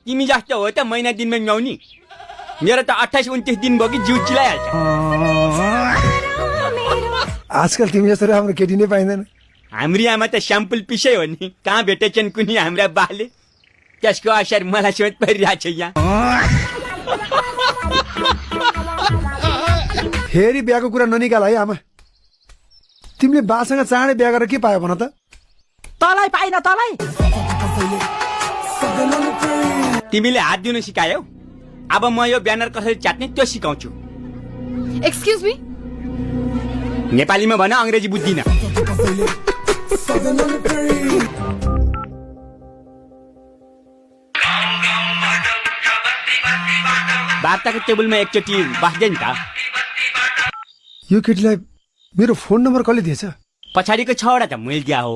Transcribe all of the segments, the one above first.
तिमी जस्तो हो त महिना दिनमा नुहाउने मेरो त 28-29 दिन भयो कि जिउ चिलाइहाल्छ आजकल तिमी जस्तो राम्रो केटी नै पाइँदैन हाम्री आमा त स्याम्पल पिसै हो नि कहाँ भेटेछन् कुनै हाम्रा बाले त्यसको असर मलाई सोच परिरहेछ यहाँ फेरि बिहाको कुरा ननिकाल है आमा तिमीले बासँग चाँडै बिहा गरेर के पायो भन त तलाई पाइन तलाई तिमीले हात दिनु सिकायौ अब म यो ब्यानर कसरी च्यात्ने त्यो सिकाउँछु एक्सक्यूज मी नेपालीमा भन अंग्रेजी बुझ्दिन वार्ताको टेबलमा एकचोटि बस्दै नि त यो केटीलाई मेरो फोन नम्बर कसले दिएछ पछाडिको 6 वटा त मैले दिया हो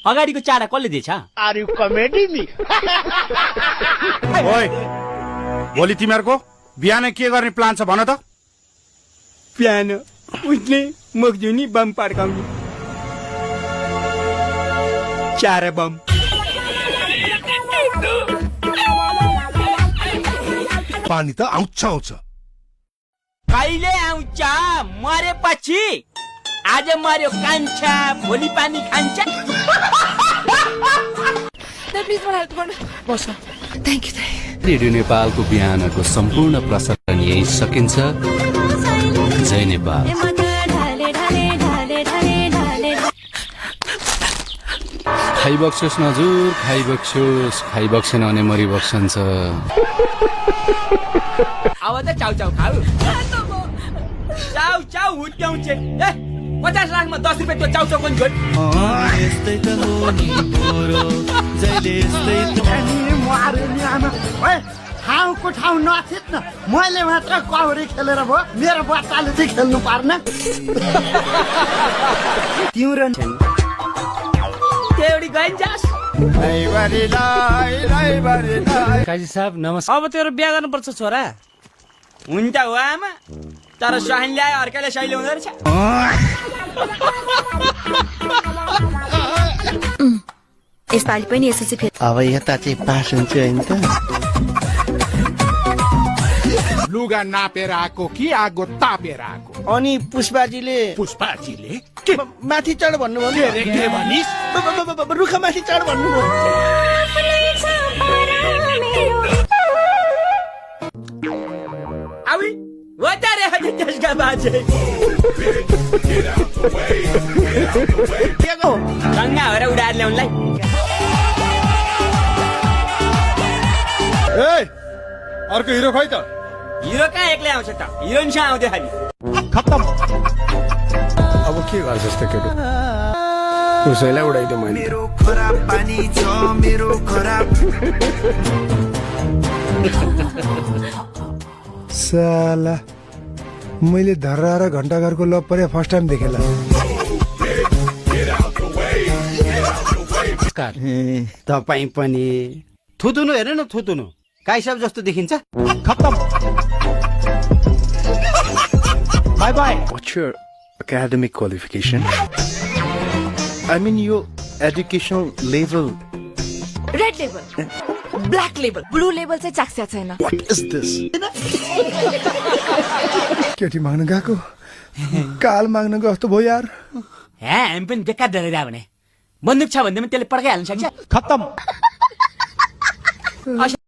अगाडिको 4 कसले दिएछ आर यु कमेडी मी ओइ भोलि तिमीहरुको बिहान के गर्ने प्लान छ भन त बिहान उठ्ने मुखजुनी बम पड्काउने 4 बम पानी त आउँछ कहिले आउँछ मरेपछि आज मर्यो कान्छ भोलि पानी खान्छ प्लिज मलाई हेल्प गर्नु बस थ्यांक यू रेडियो नेपालको बिहानको सम्पूर्ण प्रसारण यही सकिन्छ जय नेपाल खाइबक्सोस् नजुर खाइबक्सेन भने मरिबक्सन्छ अब त चाउ चाउ खाऊ चाउ चाउ हुट्याउँछ ए 50 लाखमा 10 रुपैयाँ त्यो चाउ चाउ पनि छोड यस्तै त हो नि पोरो जहिले यस्तै त मारे नि आमा ओए ठाउँको ठाउँ नथित न मैले मात्र कौरी खेलेर भयो मेरो बच्चाले चाहिँ खेल्नु पर्न तिम्रो त्यौडी गइन्जास काजी साहब नमस्कार अब तेरो बिहा गर्नुपर्छ छोरा हुन्छ हो आमा तर सहान ल्यायो अर्काले सही ल्याउँदो रहेछ यसपालि पनि एसएलसी फेल अब यता चाहिँ पास हुन्छ हैन त लुगा नापेर आको कि आगो तापेर आको अनि पुष्पाजीले के माथि चढ भन्नुभयो के भनिस रुख माथि चढ भन्नुभयो आवी वतारे हटे त्यसका बाजे के गो गङ्गा भएर उडाएर ल्याउनलाई ए अर्को हिरो खै त हिरो कहाँ एक्लै आउँछ त हिरोइनसँग आउँदै खालि खत्तम अब के गर्छस् त केटो उसैलाई उडाइदियो मैले मेरो खराब पानी छ मेरो खराब साला मैले धर्रा र घण्टाघरको लभ परे फर्स्ट टाइम देखेला तपाई पनि थुतुनु हेर न थुतुनु काइसाब जस्तो देखिन्छ खत्तम bye bye What's your academic qualification? I mean your educational level. Red level black level blue level चाहिँ चाख्या छैन What is this? केटी माग्न गएको काल माग्न गयो जस्तो भयो यार हे हामी पनि बेकार डरेर भने बन्दुक छ भन्दैमा त्यसले पड्काइहाल्न सक्छ खत्तम